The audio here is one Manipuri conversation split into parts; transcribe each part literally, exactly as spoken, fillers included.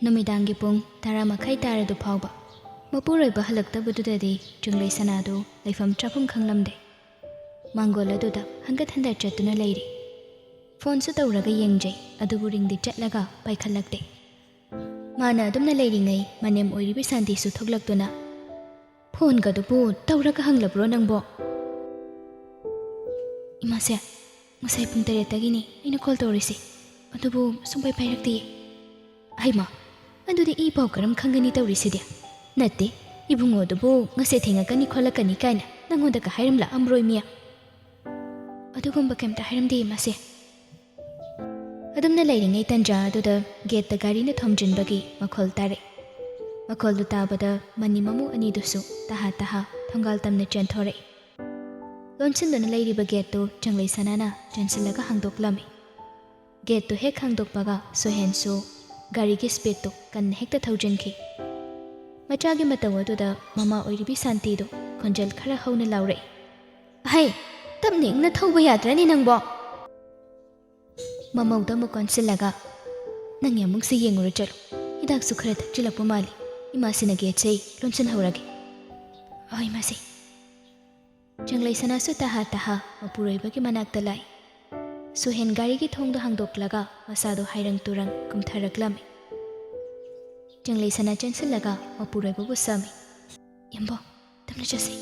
ꯅꯨꯃꯤꯗꯥꯡꯒꯤ ꯄꯨꯡ ꯇꯔꯥ ꯃꯈꯥꯏ ꯇꯥꯔꯗꯨ ꯐꯥꯎꯕ ꯃꯄꯨꯔꯣꯏꯕ ꯍꯜꯂꯛꯇꯕꯗꯨꯗꯗꯤ ꯆꯤꯡꯂꯩ ꯁꯅꯥꯗꯨ ꯂꯩꯐꯝ ꯆꯥꯐꯝ ꯈꯪꯂꯝꯗꯦ꯫ ꯃꯥꯡꯒꯣꯜ ꯑꯗꯨꯗ ꯍꯟꯒꯠ ꯍꯟꯗ ꯆꯠꯇꯨꯅ ꯂꯩꯔꯤ꯫ ꯐꯣꯟꯁꯨ ꯇꯧꯔꯒ ꯌꯦꯡꯖꯩ, ꯑꯗꯨꯕꯨ ꯔꯤꯡꯗꯤ ꯆꯠꯂꯒ ꯄꯥꯏꯈꯠꯂꯛꯇꯦ꯫ ꯃꯥꯅ ꯑꯗꯨꯝꯅ ꯂꯩꯔꯤꯉꯩ ꯃꯅꯦꯝ ꯑꯣꯏꯔꯤꯕꯤ ꯁꯥꯟꯇꯤꯁꯨ ꯊꯣꯛꯂꯛꯇꯨꯅ, "ꯐꯣꯟꯒꯗꯨꯕꯨ ꯇꯧꯔꯒ ꯍꯪꯂꯕ꯭ꯔꯣ ꯅꯪꯕꯣ?" "ꯏꯃꯥꯁꯦ, ꯉꯁꯥꯏ ꯄꯨꯡ ꯇꯔꯦꯠꯇꯒꯤꯅꯤ ꯑꯩꯅ ꯀꯣꯜ ꯇꯧꯔꯤꯁꯦ, ꯑꯗꯨꯕꯨ ꯁꯨꯡꯄꯥꯏ ꯄꯥꯏꯔꯛꯇꯤꯌꯦ꯫" "ꯍꯩꯃꯥ, ꯑꯗꯨꯗꯤ ꯏ ꯄꯥꯎ ꯀꯔꯝ ꯈꯪꯒꯅꯤ ꯇꯧꯔꯤꯁꯤꯗꯤ? ꯅꯠꯇꯦ, ꯏꯕꯨꯡꯉꯣꯗꯨꯕꯨ ꯉꯁꯤ ꯊꯦꯡꯉꯛꯀꯅꯤ ꯈꯣꯠꯂꯛꯀꯅꯤ ꯀꯥꯏꯅ ꯅꯪꯉꯣꯟꯗꯒ ꯍꯥꯏꯔꯝꯂꯛꯑꯝꯔꯣꯏ ꯃꯤꯌꯥ?" "ꯑꯗꯨꯒꯨꯝꯕ ꯀꯩꯝꯇ ꯍꯥꯏꯔꯝꯗꯦ ꯏꯃꯥꯁꯦ꯫" ꯑꯗꯨꯝꯅ ꯂꯩꯔꯤꯉꯩ ꯇꯟꯖꯥ ꯑꯗꯨꯗ ꯒꯦꯠꯇ ꯒꯥꯔꯤꯅ ꯊꯣꯝꯖꯤꯟꯕꯒꯤ ꯃꯈꯣꯜ ꯇꯥꯔꯛꯏ꯫ ꯃꯈꯣꯜꯗꯨ ꯇꯥꯕꯗ ꯃꯅꯤ ꯃꯃꯧ ꯑꯅꯤꯗꯨꯁꯨ ꯇꯍꯥ ꯇꯍꯥ ꯊꯣꯡꯒꯥꯜ ꯇꯝꯅ ꯆꯦꯟꯊꯣꯔꯛꯏ꯫ ꯂꯣꯟꯁꯤꯟꯗꯨꯅ ꯂꯩꯔꯤꯕ ꯒꯦꯠꯇꯨ ꯆꯪꯂꯩ ꯁꯅꯥꯅ ꯆꯦꯟꯁꯤꯜꯂꯒ ꯍꯥꯡꯗꯣꯛꯂꯝꯃꯤ꯫ ꯒꯦꯠꯇꯨ ꯍꯦꯛ ꯍꯥꯡꯗꯣꯛꯄꯒ ꯁꯨꯍꯦꯟꯁꯨ ꯒꯥꯔꯤꯒꯤ ꯁ꯭ꯄꯤꯗꯇꯨ ꯀꯟꯅ ꯍꯦꯛꯇ ꯊꯧꯖꯤꯟꯈꯤ꯫ ꯃꯆꯥꯒꯤ ꯃꯇꯧ ꯑꯗꯨꯗ ꯃꯃꯥ ꯑꯣꯏꯔꯤꯕꯤ ꯁꯥꯟꯇꯤꯗꯨ ꯈꯣꯟꯖꯦꯜ ꯈꯔ ꯍꯧꯅ ꯂꯥꯎꯔꯛꯏ, "ꯑꯍꯩ, ꯇꯞꯅ ꯏꯪꯅ ꯊꯧꯕ ꯌꯥꯗ꯭ꯔꯅꯤ ꯅꯪꯕꯣ?" ꯃꯃꯧꯗ ꯑꯃꯨꯛ ꯀꯣꯟꯁꯤꯜꯂꯒ, "ꯅꯪ ꯌꯥꯝꯕꯨꯡꯁꯤ ꯌꯦꯡꯉꯨꯔ ꯆꯠꯂꯨ꯫ ꯍꯤꯗꯥꯛꯁꯨ ꯈꯔ ꯊꯛꯆꯤꯜꯂꯛꯄ ꯃꯥꯜꯂꯤ꯫ ꯏꯃꯥꯁꯤꯅ ꯒꯦꯠꯁꯦ ꯑꯩ ꯂꯣꯟꯁꯤꯟꯍꯧꯔꯒꯦ꯫" "ꯍꯣꯏ, ꯏꯃꯥꯁꯦ꯫" ꯆꯪꯂꯩ ꯁꯅꯥꯁꯨ ꯇꯍꯥ ꯇꯍꯥ ꯃꯄꯨꯔꯣꯏꯕꯒꯤ ꯃꯅꯥꯛꯇ ꯂꯥꯛꯏ꯫ ꯁꯨꯍꯦꯟ ꯒꯥꯔꯤꯒꯤ ꯊꯣꯡꯗꯣ ꯍꯥꯡꯗꯣꯛꯂꯒ ꯃꯁꯥꯗꯣ ꯍꯥꯏꯔꯪ ꯇꯨꯔꯪ ꯀꯨꯝꯊꯔꯛꯂꯝꯃꯤ꯫ ꯆꯪꯂꯩ ꯁꯅꯥ ꯆꯦꯟꯁꯤꯜꯂꯒ ꯃꯄꯨꯔꯣꯏꯕꯕꯨ ꯁꯝꯃꯤ꯫ "ꯌꯥꯝꯕꯨꯡ, ꯇꯞꯅ ꯆꯠꯁꯤ꯫"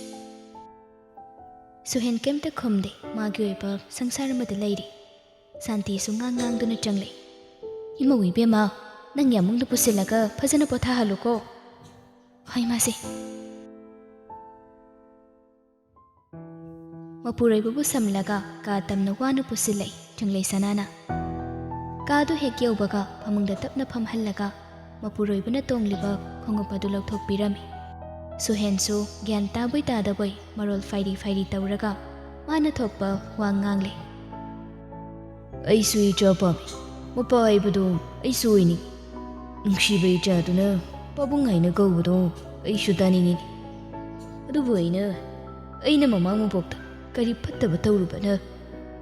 ꯁꯨꯍꯦꯟ ꯀꯩꯝꯇ ꯈꯨꯝꯗꯦ, ꯃꯥꯒꯤ ꯑꯣꯏꯕ ꯁꯪꯁꯥꯔ ꯑꯃꯗ ꯂꯩꯔꯤ꯫ ꯁꯥꯟꯇꯤꯁꯨ ꯉꯥꯡ ꯉꯥꯡꯗꯨꯅ ꯆꯪꯂꯛꯏ꯫ "ꯏꯃꯧ ꯏꯕꯦꯝꯃ, ꯅꯪ ꯌꯥꯝꯕꯨꯡꯗꯨ ꯄꯨꯁꯤꯜꯂꯒ ꯐꯖꯅ ꯄꯣꯊꯥꯍꯜꯂꯨꯀꯣ꯫" "ꯍꯣꯏ, ꯏꯃꯥꯁꯦ꯫" ꯃꯄꯨꯔꯣꯏꯕꯕꯨ ꯁꯝꯂꯒ ꯀꯥ ꯇꯝꯅ ꯋꯥꯅ ꯄꯨꯁꯤꯜꯂꯛꯏ ꯆꯪꯂꯩ ꯁꯅꯥꯅ꯫ ꯀꯥꯗꯨ ꯍꯦꯛ ꯌꯧꯕꯒ ꯐꯃꯨꯡꯗ ꯇꯞꯅ ꯐꯝꯍꯜꯂꯒ ꯃꯄꯨꯔꯣꯏꯕꯅ ꯇꯣꯡꯂꯤꯕ ꯈꯣꯡꯎꯞ ꯑꯗꯨ ꯂꯧꯊꯣꯛꯄꯤꯔꯝꯃꯤ꯫ ꯁꯨꯍꯦꯟꯁꯨ ꯒ꯭ꯌꯥꯟ ꯇꯥꯕꯣꯏ ꯇꯥꯗꯕꯣꯏ ꯃꯔꯣꯜ ꯐꯥꯏꯔꯤ ꯐꯥꯏꯔꯤ ꯇꯧꯔꯒ ꯃꯥꯅ ꯊꯣꯛꯄ ꯋꯥ ꯉꯥꯡꯂꯦ꯫ "ꯑꯩꯁꯨ ꯏꯆꯥ ꯄꯥꯝꯃꯤ꯫ ꯃꯄꯥ ꯍꯥꯏꯕꯗꯨ ꯑꯩꯁꯨ ꯑꯣꯏꯅꯤꯡꯉꯤ꯫ ꯅꯨꯡꯁꯤꯕ ꯏꯆꯥꯗꯨꯅ ꯄꯥꯕꯨꯡ ꯍꯥꯏꯅ ꯀꯧꯕꯗꯣ ꯑꯩꯁꯨ ꯇꯥꯅꯤꯡꯉꯤꯅꯤ꯫ ꯑꯗꯨꯕꯨ ꯑꯩꯅ, ꯑꯩꯅ ꯃꯃꯥ ꯃꯕꯣꯛꯇ ꯀꯔꯤ ꯐꯠꯇꯕ ꯇꯧꯔꯨꯕꯅ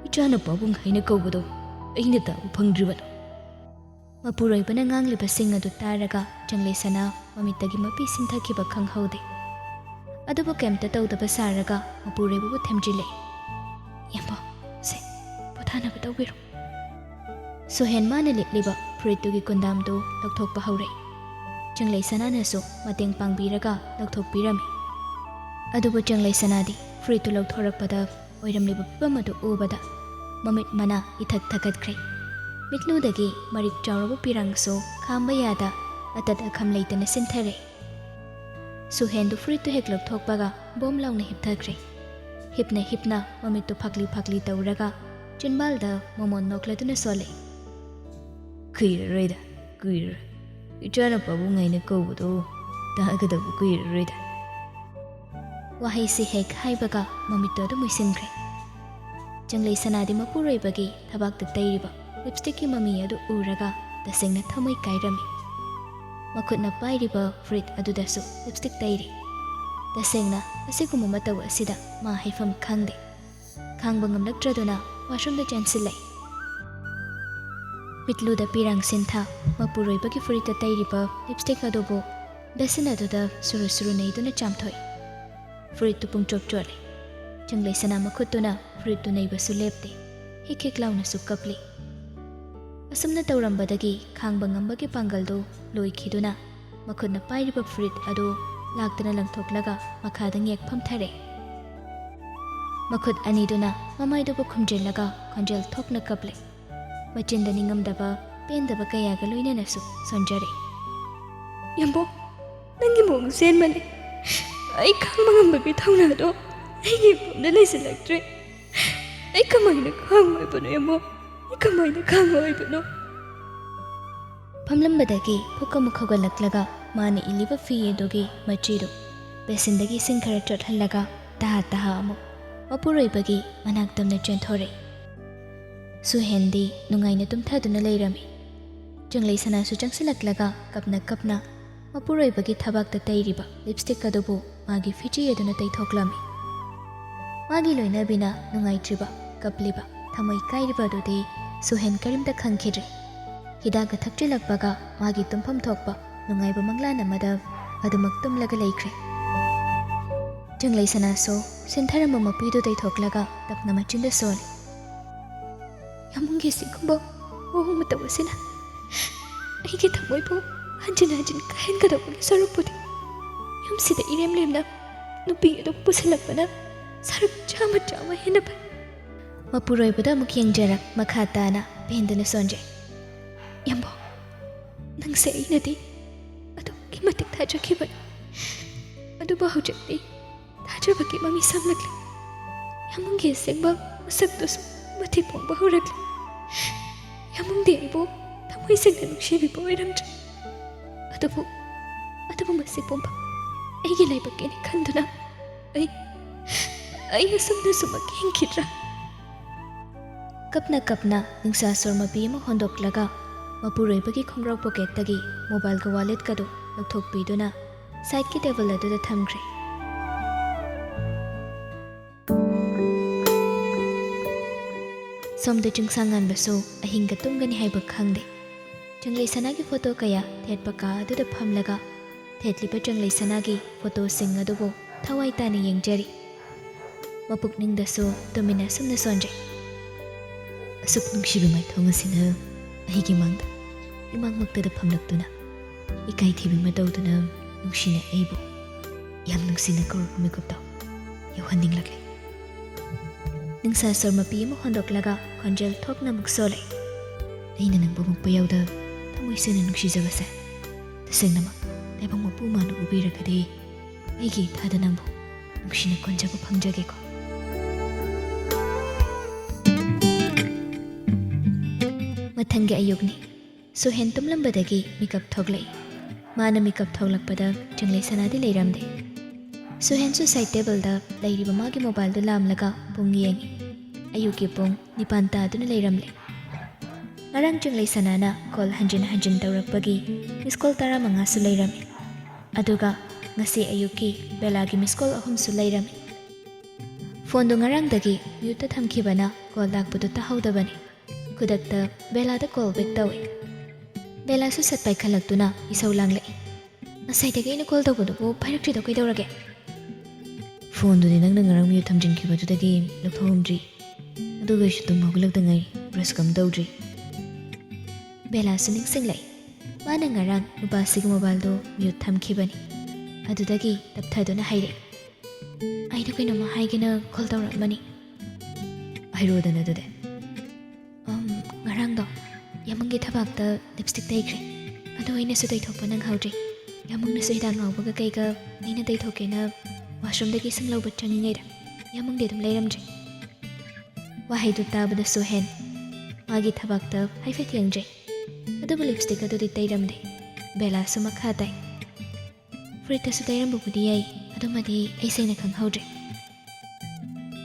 ꯏꯆꯥꯅ ꯄꯥꯕꯨꯡ ꯍꯥꯏꯅ ꯀꯧꯕꯗꯣ ꯑꯩꯅ ꯇꯥꯕ ꯐꯪꯗ꯭ꯔꯤꯕꯅꯣ?" ꯃꯄꯨꯔꯣꯏꯕꯅ ꯉꯥꯡꯂꯤꯕꯁꯤꯡ ꯑꯗꯨ ꯇꯥꯔꯒ ꯆꯪꯂꯩꯁꯅꯥ ꯃꯃꯤꯠꯇꯒꯤ ꯃꯄꯤ ꯁꯤꯟꯊꯈꯤꯕ ꯈꯪꯍꯧꯗꯦ꯫ ꯑꯗꯨꯕꯨ ꯀꯩꯝꯇ ꯇꯧꯗꯕ ꯁꯥꯔꯒ ꯃꯄꯨꯔꯣꯏꯕꯕꯨ ꯊꯦꯝꯖꯤꯜꯂꯦ꯫ "ꯏꯌꯥꯝꯕ, ꯁꯦ, ꯄꯣꯊꯥꯅꯕ ꯇꯧꯕꯤꯔꯣ꯫" ꯁꯨꯍꯦꯟ ꯃꯥꯅ ꯂꯤꯠꯂꯤꯕ ꯐꯨꯔꯤꯠꯇꯨꯒꯤ ꯀꯨꯟꯗꯥꯝꯗꯨ ꯂꯧꯊꯣꯛꯄ ꯍꯧꯔꯦ꯫ ꯆꯪꯂꯩꯁꯅꯥꯅꯁꯨ ꯃꯇꯦꯡ ꯄꯥꯡꯕꯤꯔꯒ ꯂꯧꯊꯣꯛꯄꯤꯔꯝꯃꯤ꯫ ꯑꯗꯨꯕꯨ ꯆꯪꯂꯩꯁꯅꯥꯗꯤ ꯐꯨꯔꯤꯠꯇꯨ ꯂꯧꯊꯣꯔꯛꯄꯗ ꯑꯣꯏꯔꯝꯂꯤꯕ ꯐꯤꯕꯝ ꯑꯗꯨ ꯎꯕꯗ ꯃꯃꯤꯠ ꯃꯅꯥ ꯏꯊꯛ ꯊꯛꯀꯠꯈ꯭ꯔꯦ꯫ ꯃꯤꯠꯂꯨꯗꯒꯤ ꯃꯔꯤꯛ ꯆꯥꯎꯔꯕ ꯄꯤꯔꯥꯡꯁꯨ ꯈꯥꯝꯕ ꯌꯥꯗ ꯑꯇꯠ ꯑꯈꯝ ꯂꯩꯇꯅ ꯁꯤꯟꯊꯔꯦ꯫ ꯁꯨꯍꯦꯟꯗꯨ ꯐꯨꯔꯤꯠꯇꯨ ꯍꯦꯛ ꯂꯧꯊꯣꯛꯄꯒ ꯕꯣꯝ ꯂꯥꯎꯅ ꯍꯤꯞꯊꯈ꯭ꯔꯦ꯫ ꯍꯤꯞꯅ ꯍꯤꯞꯅ ꯃꯃꯤꯠꯇꯨ ꯐꯥꯛꯂꯤ ꯐꯥꯛꯂꯤ ꯇꯧꯔꯒ ꯆꯤꯟꯕꯥꯜꯗ ꯃꯣꯃꯣꯟ ꯅꯣꯛꯂꯗꯨꯅ ꯁꯣꯜꯂꯦ꯫ "ꯀꯨꯏꯔꯔꯣꯏꯗ, ꯀꯨꯏꯔꯔꯣꯏ꯫ ꯏꯆꯥꯅ ꯄꯥꯕꯨꯡ ꯍꯥꯏꯅ ꯀꯧꯕꯗꯣ ꯇꯥꯒꯗꯕ ꯀꯨꯏꯔꯔꯣꯏꯗ꯫" ꯋꯥꯍꯩꯁꯤ ꯍꯦꯛ ꯍꯥꯏꯕꯒ ꯃꯃꯤꯠꯇꯨ ꯑꯗꯨꯝ ꯎꯏꯁꯤꯟꯈ꯭ꯔꯦ꯫ ꯆꯪꯂꯩꯁꯅꯥꯗꯤ ꯃꯄꯨꯔꯣꯏꯕꯒꯤ ꯊꯕꯥꯛꯇ ꯇꯩꯔꯤꯕ ꯂꯤꯞꯁꯇꯤꯛꯀꯤ ꯃꯃꯤ ꯑꯗꯨ ꯎꯔꯒ ꯇꯁꯦꯡꯅ ꯊꯃꯣꯏ ꯀꯥꯏꯔꯝꯃꯤ꯫ ꯃꯈꯨꯠꯅ ꯄꯥꯏꯔꯤꯕ ꯐꯨꯔꯤꯠ ꯑꯗꯨꯗꯁꯨ ꯂꯤꯞꯁꯇꯤꯛ ꯇꯩꯔꯤ꯫ ꯇꯁꯦꯡꯅ ꯑꯁꯤꯒꯨꯝꯕ ꯃꯇꯧ ꯑꯁꯤꯗ ꯃꯥ ꯍꯥꯏꯐꯝ ꯈꯪꯗꯦ꯫ ꯈꯥꯡꯕ ꯉꯝꯂꯛꯇ꯭ꯔꯗꯨꯅ ꯋꯥꯁꯔꯨꯝꯗ ꯆꯦꯟꯁꯤꯜꯂꯦ꯫ ꯃꯤꯠꯂꯨꯗ ꯄꯤꯔꯥꯡ ꯁꯤꯟꯊ, ꯃꯄꯨꯔꯣꯏꯕꯒꯤ ꯐꯨꯔꯤꯠꯇ ꯇꯩꯔꯤꯕ ꯂꯤꯞꯁꯇꯤꯛ ꯑꯗꯨꯕꯨ ꯕꯦꯁꯤꯟ ꯑꯗꯨꯗ ꯁꯨꯔꯨ ꯁꯨꯔꯨ ꯅꯩꯗꯨꯅ ꯆꯥꯝꯊꯣꯛꯏ꯫ ꯐꯨꯔꯤꯠꯇꯨ ꯄꯨꯡꯆꯣꯠ ꯆꯣꯠꯂꯦ꯫ ꯆꯪꯂꯩꯁꯅꯥ ꯃꯈꯨꯠꯇꯨꯅ ꯐꯨꯔꯤꯠꯇꯨ ꯅꯩꯕꯁꯨ ꯂꯦꯞꯇꯦ꯫ ꯍꯤꯛ ꯍꯤꯛ ꯂꯥꯎꯅꯁꯨ ꯀꯞꯂꯤ꯫ ꯑꯁꯨꯝꯅ ꯇꯧꯔꯝꯕꯗꯒꯤ ꯈꯥꯡꯕ ꯉꯝꯕꯒꯤ ꯄꯥꯡꯒꯜꯗꯨ ꯂꯣꯏꯈꯤꯗꯨꯅ ꯃꯈꯨꯠꯅ ꯄꯥꯏꯔꯤꯕ ꯐꯨꯔꯤꯠ ꯑꯗꯨ ꯂꯥꯛꯇꯅ ꯂꯪꯊꯣꯛꯂꯒ ꯃꯈꯥꯗ ꯉꯦꯛ ꯐꯝꯊꯔꯦ꯫ ꯃꯈꯨꯠ ꯑꯅꯤꯗꯨꯅ ꯃꯃꯥꯏꯗꯨꯕꯨ ꯈꯨꯝꯖꯤꯜꯂꯒ ꯈꯣꯟꯖꯦꯜ ꯊꯣꯛꯅ ꯀꯞꯂꯦ꯫ ꯃꯆꯤꯟꯗ ꯅꯤꯡꯉꯝꯗꯕ, ꯄꯦꯟꯗꯕ ꯀꯌꯥꯒ ꯂꯣꯏꯅꯅꯁꯨ ꯁꯣꯟꯖꯔꯦ꯫ "ꯌꯥꯝꯕꯣ, ꯅꯪꯒꯤ ꯃꯑꯣꯡꯁꯦ ꯍꯦꯟꯃꯜꯂꯦ꯫ ꯑꯩ ꯈꯥꯡꯕ ꯉꯝꯕꯒꯤ ꯊꯧꯅꯥꯗꯣ ꯑꯩꯒꯤ ꯏꯄꯨꯝꯗ ꯂꯩꯁꯤꯜꯂꯛꯇ꯭ꯔꯦ꯫ ꯑꯩ ꯀꯃꯥꯏꯅ ꯈꯥꯡꯉꯣ ꯍꯥꯏꯕꯅꯣ, ꯌꯥꯝꯕꯣ? ꯑꯩ ꯀꯃꯥꯏꯅ ꯈꯥꯡꯉꯣ ꯍꯥꯏꯕꯅꯣ?" ꯐꯝꯂꯝꯕꯗꯒꯤ ꯐꯨꯛ ꯑꯃꯨꯛ ꯍꯧꯒꯠꯂꯛꯂꯒ ꯃꯥꯅ ꯏꯜꯂꯤꯕ ꯐꯤ ꯑꯗꯨꯒꯤ ꯃꯆꯤꯗꯨ ꯕꯦꯁꯤꯟꯗꯒꯤ ꯏꯁꯤꯡ ꯈꯔ ꯆꯣꯠꯍꯜꯂꯒ ꯇꯍꯥ ꯇꯍꯥ ꯑꯃꯨꯛ ꯃꯄꯨꯔꯣꯏꯕꯒꯤ ꯃꯅꯥꯛ ꯇꯝꯅ ꯆꯦꯟꯊꯣꯔꯛꯏ꯫ ꯁꯨꯍꯦꯟꯗꯤ ꯅꯨꯡꯉꯥꯏꯅ ꯇꯨꯝꯊꯗꯨꯅ ꯂꯩꯔꯝꯃꯤ꯫ ꯆꯪꯂꯩꯁꯅꯥꯁꯨ ꯆꯪꯁꯤꯜꯂꯛꯂꯒ ꯀꯞꯅ ꯀꯞꯅ ꯃꯄꯨꯔꯣꯏꯕꯒꯤ ꯊꯕꯥꯛꯇ ꯇꯩꯔꯤꯕ ꯂꯤꯞꯁꯇꯤꯛ ꯑꯗꯨꯕꯨ ꯃꯥꯒꯤ ꯐꯤꯆꯤ ꯑꯗꯨꯅ ꯇꯩꯊꯣꯛꯂꯝꯃꯤ꯫ ꯃꯥꯒꯤ ꯂꯣꯏꯅꯕꯤꯅ ꯅꯨꯡꯉꯥꯏꯇ꯭ꯔꯤꯕ, ꯀꯞꯂꯤꯕ, ꯊꯃꯣꯏ ꯀꯥꯏꯔꯤꯕ ꯑꯗꯨꯗꯤ ꯁꯨꯍꯦꯟ ꯀꯔꯤꯝꯇ ꯈꯪꯈꯤꯗ꯭ꯔꯦ꯫ ꯍꯤꯗꯥꯛꯀ ꯊꯛꯆꯤꯜꯂꯛꯄꯒ ꯃꯥꯒꯤ ꯇꯨꯝꯐꯝ ꯊꯣꯛꯄ ꯅꯨꯡꯉꯥꯏꯕ ꯃꯪꯂꯥꯟ ꯑꯃꯗ ꯑꯗꯨꯃꯛ ꯇꯨꯝꯂꯒ ꯂꯩꯈ꯭ꯔꯦ꯫ ꯆꯪꯂꯩ ꯁꯅꯥꯁꯨ ꯁꯤꯟꯊꯔꯝꯕ ꯃꯄꯤꯗꯨ ꯇꯩꯊꯣꯛꯂꯒ ꯇꯞꯅ ꯃꯆꯤꯟꯗ ꯁꯣꯜꯂꯤ꯫ ꯌꯥꯝꯕꯨꯡꯒꯤ ꯑꯁꯤꯒꯨꯝꯕ ꯃꯑꯣꯡ ꯃꯇꯧ ꯑꯁꯤꯅ ꯑꯩꯒꯤ ꯊꯃꯣꯏꯕꯨ ꯍꯟꯖꯤꯟ ꯍꯟꯖꯤꯟ ꯀꯥꯏꯍꯟꯒꯗꯧꯕꯒꯤ ꯁꯔꯨꯛꯄꯨꯗꯤ ꯌꯨꯝꯁꯤꯗ ꯏꯔꯦꯝ ꯂꯦꯝꯅ ꯅꯨꯄꯤ ꯑꯗꯨ ꯄꯨꯁꯤꯜꯂꯛꯄꯅ ꯁꯔꯨꯛ ꯆꯥꯝꯃ ꯆꯥꯝꯃ ꯍꯦꯟꯅ ꯐꯩ꯫ ꯃꯄꯨꯔꯣꯏꯕꯗ ꯑꯃꯨꯛ ꯌꯦꯡꯖꯔꯛ ꯃꯈꯥ ꯇꯥꯅ ꯄꯦꯟꯗꯅ ꯁꯣꯟꯖꯩ꯫ ꯌꯥꯝꯕꯨꯡ, ꯅꯪꯁꯦ ꯑꯩꯅꯗꯤ ꯑꯗꯨꯛꯀꯤ ꯃꯇꯤꯛ ꯊꯥꯖꯈꯤꯕꯅꯤ꯫ ꯑꯗꯨꯕꯨ ꯍꯧꯖꯤꯛꯇꯤ ꯊꯥꯖꯕꯒꯤ ꯃꯃꯤ ꯁꯥꯝꯂꯛꯂꯦ꯫ ꯌꯥꯝꯕꯨꯡꯒꯤ ꯑꯁꯦꯡꯕ ꯃꯁꯛꯇꯨꯁꯨ ꯃꯊꯤ ꯐꯣꯡꯕ ꯍꯧꯔꯛꯂꯦ꯫ ꯌꯥꯝꯕꯨꯡꯗꯤ ꯑꯩꯕꯨ ꯊꯃꯣꯏ ꯁꯦꯡꯅ ꯅꯨꯡꯁꯤꯕꯤꯕ ꯑꯣꯏꯔꯝꯗ꯭ꯔꯦ꯫ ꯑꯗꯨꯕꯨ, ꯑꯗꯨꯕꯨ ꯃꯁꯤ ꯄꯨꯝꯕ ꯑꯩꯒꯤ ꯂꯥꯏꯕꯛꯀꯤꯅꯤ ꯈꯟꯗꯨꯅ ꯑꯩ, ꯑꯩ ꯑꯁꯨꯝꯅꯁꯨꯃꯛ ꯍꯤꯡꯈꯤꯗ꯭ꯔꯥ? ꯀꯞꯅ ꯀꯞꯅ ꯅꯨꯡꯁꯥ ꯁꯣꯔ ꯃꯄꯤ ꯑꯃ ꯍꯣꯟꯗꯣꯛꯂꯒ ꯃꯄꯨꯔꯣꯏꯕꯒꯤ ꯈꯣꯡꯒ꯭ꯔꯥꯎ ꯄꯣꯀꯦꯠꯇꯒꯤ ꯃꯣꯕꯥꯏꯜꯒ ꯋꯥꯂꯦꯠꯀꯗꯨ ꯂꯧꯊꯣꯛꯄꯤꯗꯨꯅ ꯁꯥꯏꯠꯀꯤ ꯇꯦꯕꯜ ꯑꯗꯨꯗ ꯊꯝꯈ꯭ꯔꯦ꯫ ꯁꯣꯝꯗ ꯆꯤꯡꯁꯥꯡ ꯉꯥꯟꯕꯁꯨ ꯑꯍꯤꯡꯒ ꯇꯨꯝꯒꯅꯤ ꯍꯥꯏꯕ ꯈꯪꯗꯦ꯫ ꯆꯪꯂꯩ ꯁꯅꯥꯒꯤ ꯐꯣꯇꯣ ꯀꯌꯥ ꯊꯦꯠꯄ ꯀꯥ ꯑꯗꯨꯗ ꯐꯝꯂꯒ ꯊꯦꯠꯂꯤꯕ ꯆꯪꯂꯩ ꯁꯅꯥꯒꯤ ꯐꯣꯇꯣꯁꯤꯡ ꯑꯗꯨꯕꯨ ꯊꯋꯥꯏ ꯇꯥꯅ ꯌꯦꯡꯖꯔꯤ꯫ ꯃꯄꯨꯛꯅꯤꯡꯗꯁꯨ ꯇꯨꯃꯤꯟꯅ ꯑꯁꯨꯝꯅ ꯁꯣꯟꯖꯩ꯫ ꯑꯁꯨꯛ ꯅꯨꯡꯁꯤꯕ ꯃꯥꯏꯊꯣꯡ ꯑꯁꯤꯅ ꯑꯩꯒꯤ ꯃꯥꯡꯗ ꯏꯃꯥꯡꯃꯛꯇꯗ ꯐꯝꯂꯛꯇꯨꯅ ꯏꯀꯥꯏ ꯊꯤꯕꯤ ꯃꯇꯧꯗꯨꯅ ꯅꯨꯡꯁꯤꯅ ꯑꯩꯕꯨ ꯌꯥꯝ ꯅꯨꯡꯁꯤꯅ ꯀꯧꯔꯛꯄ ꯃꯤꯀꯨꯞꯇꯣ ꯌꯧꯍꯟꯅꯤꯡꯂꯛꯂꯦ꯫ ꯅꯨꯡꯁꯥ ꯁꯣꯔ ꯃꯄꯤ ꯑꯃ ꯍꯣꯟꯗꯣꯛꯂꯒ ꯈꯣꯟꯖꯦꯜ ꯊꯣꯛꯅ ꯑꯃꯨꯛ ꯁꯣꯜꯂꯦ꯫ ꯑꯩꯅ ꯅꯪꯕꯨ ꯃꯨꯛꯄ ꯌꯥꯎꯗ ꯊꯃꯣꯏ ꯁꯦꯡꯅ ꯅꯨꯡꯁꯤꯖꯕꯁꯦ ꯇꯁꯦꯡꯅꯃꯛ ꯇꯥꯏꯕꯪ ꯃꯄꯨ ꯃꯥꯅ ꯎꯕꯤꯔꯒꯗꯤ ꯑꯩꯒꯤ ꯏꯊꯥꯗ ꯅꯪꯕꯨ ꯅꯨꯡꯁꯤꯅ ꯀꯣꯟꯖꯕ ꯐꯪꯖꯒꯦꯀꯣ꯫ ꯃꯊꯪꯒꯤ ꯑꯌꯨꯛꯅꯤ꯫ ꯁꯨꯍꯦꯟ ꯇꯨꯝꯂꯝꯕꯗꯒꯤ ꯃꯤꯀꯞ ꯊꯣꯛꯂꯛꯏ꯫ ꯃꯥꯅ ꯃꯤꯀꯞ ꯊꯣꯛꯂꯛꯄꯗ ꯆꯪꯂꯩ ꯁꯅꯥꯗꯤ ꯂꯩꯔꯝꯗꯦ꯫ ꯁꯨꯍꯦꯟꯁꯨ ꯁꯥꯏꯠ ꯇꯦꯕꯜꯗ ꯂꯩꯔꯤꯕ ꯃꯥꯒꯤ ꯃꯣꯕꯥꯏꯜꯗꯨ ꯂꯥꯝꯂꯒ ꯄꯨꯡ ꯌꯦꯡꯉꯤ꯫ ꯑꯌꯨꯛꯀꯤ ꯄꯨꯡ ꯅꯤꯄꯥꯟ ꯇꯥꯗꯨꯅ ꯂꯩꯔꯝꯂꯦ꯫ ꯉꯔꯥꯡ ꯆꯪꯂꯩ ꯁꯅꯥꯅ ꯀꯣꯜ ꯍꯟꯖꯤꯟ ꯍꯟꯖꯤꯟ ꯇꯧꯔꯛꯄꯒꯤ ꯃꯤꯁ ꯀꯣꯜ ꯇꯔꯥꯃꯉꯥꯁꯨ ꯂꯩꯔꯝꯃꯤ꯫ ꯑꯗꯨꯒ ꯉꯁꯤ ꯑꯌꯨꯛꯀꯤ ꯕꯦꯂꯥꯒꯤ ꯃꯤꯁ ꯀꯣꯜ ꯑꯍꯨꯝꯁꯨ ꯂꯩꯔꯝꯃꯤ꯫ ꯐꯣꯟꯗꯨ ꯉꯔꯥꯡꯗꯒꯤ ꯃ꯭ꯌꯨꯠꯇ ꯊꯝꯈꯤꯕꯅ ꯀꯣꯜ ꯂꯥꯛꯄꯗꯨ ꯇꯥꯍꯧꯗꯕꯅꯤ꯫ ꯈꯨꯗꯛꯇ ꯕꯦꯂꯥꯗ ꯀꯣꯜ ꯕꯦꯛ ꯇꯧꯏ꯫ ꯕꯦꯂꯥꯁꯨ ꯁꯠ ꯄꯥꯏꯈꯠꯂꯛꯇꯨꯅ ꯏꯁꯧ ꯂꯥꯡꯂꯛꯏ꯫ "ꯉꯁꯥꯏꯗꯒꯤ ꯑꯩꯅ ꯀꯣꯜ ꯇꯧꯕꯗꯨꯕꯨ ꯄꯥꯏꯔꯛꯇ꯭ꯔꯤꯗꯣ ꯀꯩꯗꯧꯔꯒꯦ?" "ꯐꯣꯟꯗꯨꯗꯤ ꯅꯪꯅ ꯉꯔꯥꯡ ꯃ꯭ꯌꯨꯠ ꯊꯝꯖꯤꯟꯈꯤꯕꯗꯨꯗꯒꯤ ꯂꯧꯊꯣꯛꯑꯝꯗ꯭ꯔꯤ꯫ ꯑꯗꯨꯒ ꯑꯩꯁꯨ ꯇꯨꯝ ꯍꯧꯒꯠꯂꯛꯇ ꯉꯥꯏꯔꯤ, ꯕ꯭ꯔꯁ ꯀꯝ ꯇꯧꯗ꯭ꯔꯤ꯫" ꯕꯦꯂꯥꯁꯨ ꯅꯤꯡꯁꯤꯡꯂꯛꯏ꯫ ꯃꯥꯅ ꯉꯔꯥꯡ ꯅꯨꯄꯥꯁꯤꯒꯤ ꯃꯣꯕꯥꯏꯜꯗꯨ ꯃ꯭ꯌꯨꯠ ꯊꯝꯈꯤꯕꯅꯤ꯫ ꯑꯗꯨꯗꯒꯤ ꯇꯞꯊꯗꯨꯅ ꯍꯥꯏꯔꯛꯏ꯫ "ꯑꯩꯗꯣ ꯀꯩꯅꯣꯝꯃ ꯍꯥꯏꯒꯦꯅ ꯀꯣꯜ ꯇꯧꯔꯛꯑꯝꯕꯅꯤ꯫" "ꯍꯥꯏꯔꯛꯑꯣꯗꯅ ꯑꯗꯨꯗꯤ꯫" "ꯑꯝ, ꯉꯔꯥꯡꯗꯣ ꯌꯥꯃꯪꯒꯤ ꯊꯕꯥꯛꯇ ꯂꯤꯞꯁꯇꯤꯛ ꯇꯩꯈ꯭ꯔꯦ꯫ ꯑꯗꯣ ꯑꯩꯅꯁꯨ ꯇꯩꯊꯣꯛꯄ ꯅꯪꯍꯧꯗ꯭ꯔꯦ꯫ ꯌꯥꯃꯪꯅꯁꯨ ꯍꯤꯗꯥꯛ ꯉꯥꯎꯕꯒ ꯀꯩꯒ ꯑꯩꯅ ꯇꯩꯊꯣꯛꯀꯦꯅ ꯋꯥꯁꯔꯨꯝꯗꯒꯤ ꯏꯁꯤꯡ ꯂꯧꯕ ꯆꯪꯉꯤꯉꯩꯗ ꯌꯥꯃꯪꯗꯤ ꯑꯗꯨꯝ ꯂꯩꯔꯝꯗ꯭ꯔꯦ꯫" ꯋꯥꯍꯩꯗꯨ ꯇꯥꯕꯗ ꯁꯨꯍꯦꯟ ꯃꯥꯒꯤ ꯊꯕꯥꯛꯇ ꯍꯥꯏꯐꯦꯠ ꯌꯦꯡꯖꯩ꯫ ꯑꯗꯨꯕꯨ ꯂꯤꯞꯁꯇꯤꯛ ꯑꯗꯨꯗꯤ ꯇꯩꯔꯝꯗꯦ꯫ ꯕꯦꯂꯥꯁꯨ ꯃꯈꯥ ꯇꯥꯏ꯫ "ꯐꯨꯔꯤꯠꯇꯁꯨ ꯇꯩꯔꯝꯕꯕꯨꯗꯤ ꯌꯥꯏ, ꯑꯗꯨꯃꯗꯤ ꯑꯩ ꯁꯦꯡꯅ ꯈꯪꯍꯧꯗ꯭ꯔꯦ꯫"